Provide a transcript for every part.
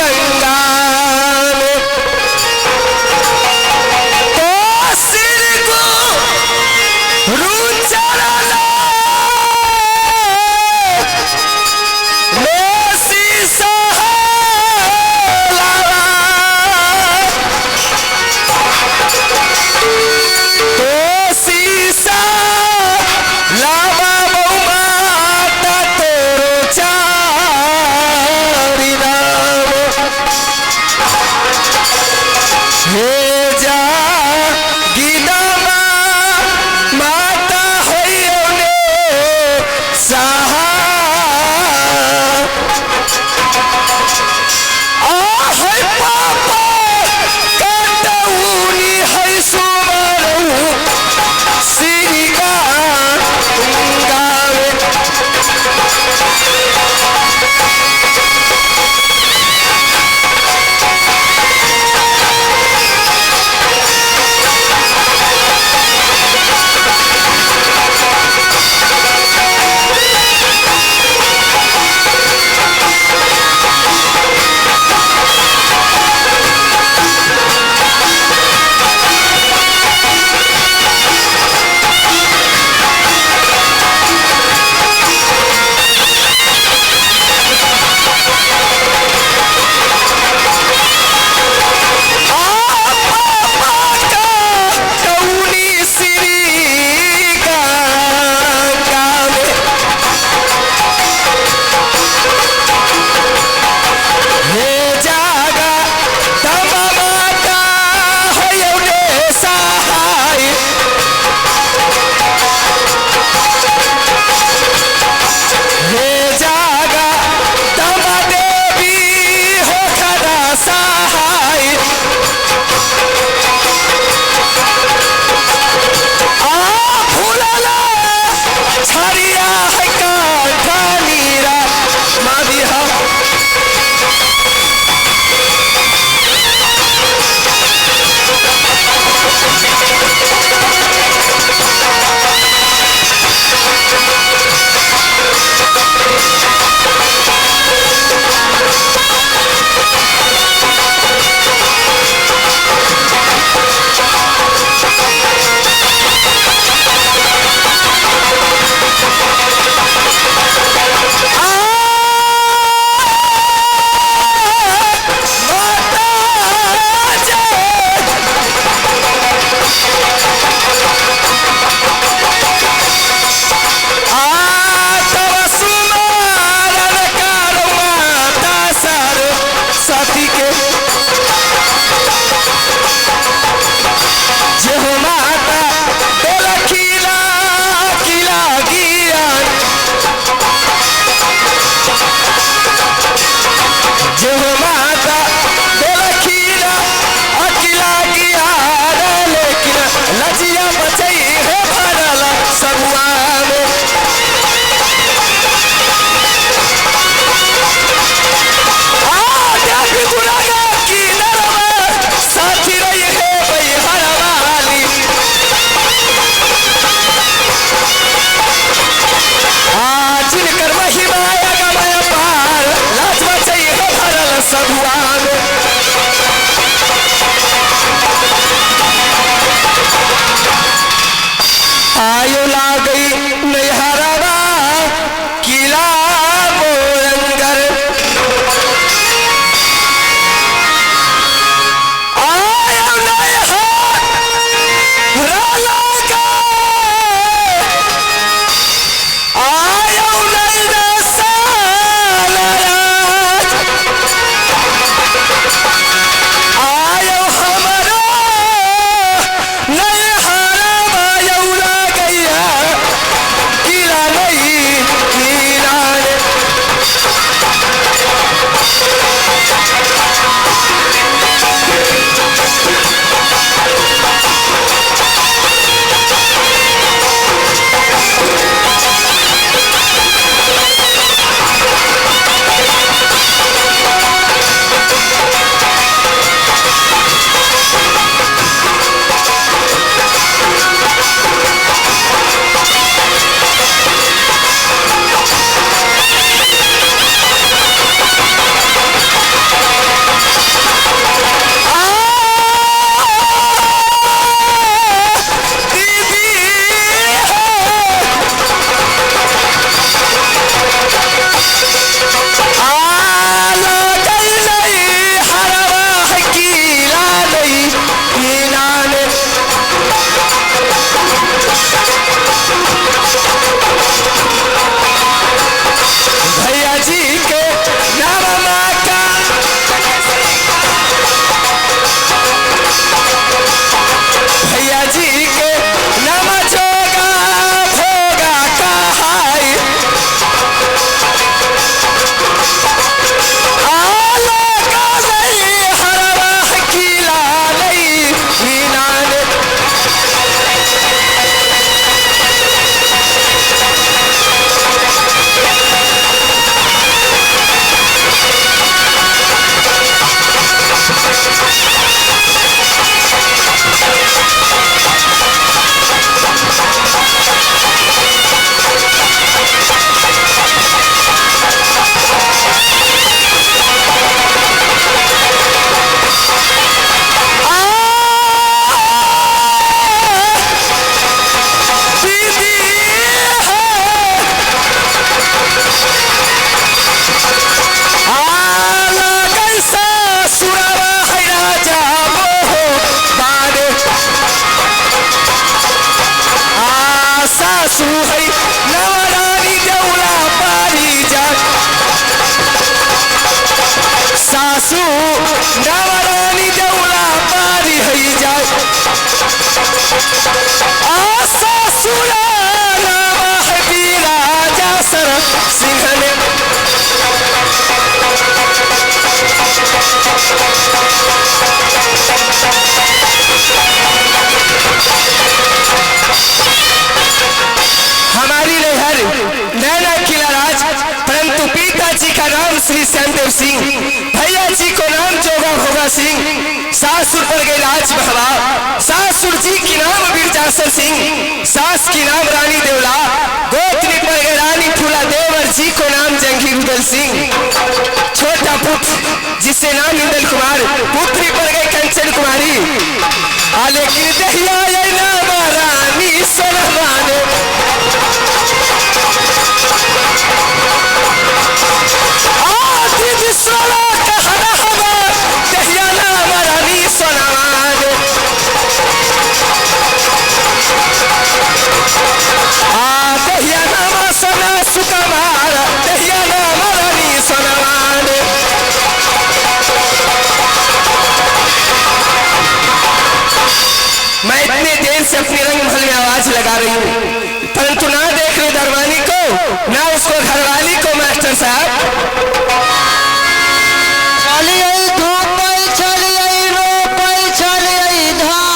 गंगा में। तो श्री गुरु चरण में शीश लावा। तो शीशा लावा बहु माता तोरो चारी नाम। का नाम श्री श्यामदेव सिंह, भैया जी को नाम जोगा भोगा सिंह, सासुर पर गए राज बहवा, सासुर जी की नाम बीरजासर सिंह, सास की नाम रानी देवला, गोतनी पर गए रानी फूला, देवर जी को नाम जंगी रुदल सिंह, छोटा पुत्र जिसे नाम इंदल कुमार, पुत्री पर गए कंचन कुमारी, लेकिन दहिया ये नाम रानी सलमान। मैं इतने देर से अपने रंग महल में आवाज लगा रही हूँ, परंतु ना देख रहे दरवानी को ना उसको घरवाली को। मास्टर साहब चलिए धूपै चलिए रोपै चलिए धान,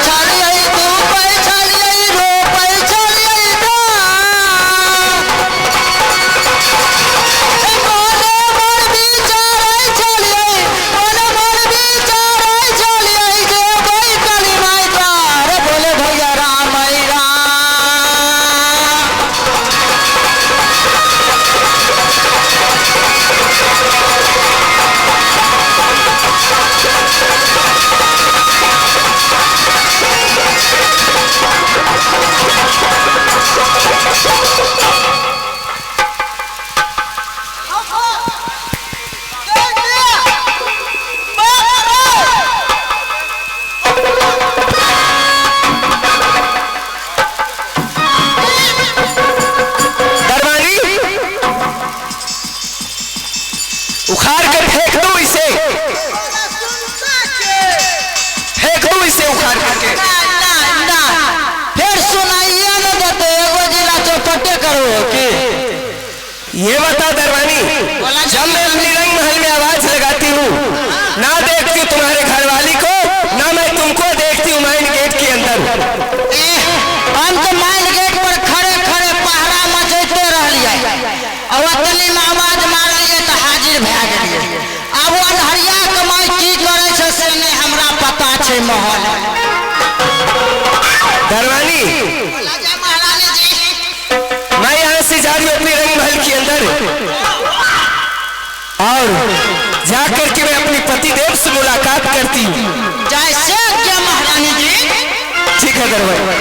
चलिए धूपै चलिए रोपै चलिए धान, मने मन विचारै चलिए, मने मन विचारै चलिए, जेबै काली माई द्वार, बोले भैया राम राम। दरवानी उखाड़ कर फेंक दो इसे, फेंक दो इसे उखाड़ करके। ना ना फिर सुनाइए न देते, एगो जिला चौपटे करो की। ये बता दरवानी, जब मैं अपनी रंग महल में आवाज लगाती हूँ, ना देखती तुम्हारे घरवाली को ना मैं तुमको देखती हूँ माइन गेट के अंदर। हम तो माइन गेट पर खड़े खड़े पहरा मचैते रहलियै, और ओतनी में आवाज मारलियै तऽ हाजिर भए गेलियै। आब ओ अन्हरिया कमाई की करै छै से नहि हमरा पता छै महल। दरवानी महारानी जी मैं यहाँ से जा रही हूँ अपने रंग महल के अंदर, और जाकर के मैं अपने पतिदेव से मुलाकात करती हूँ। जैसे क्या महारानी जी। ठीक है दरवानी।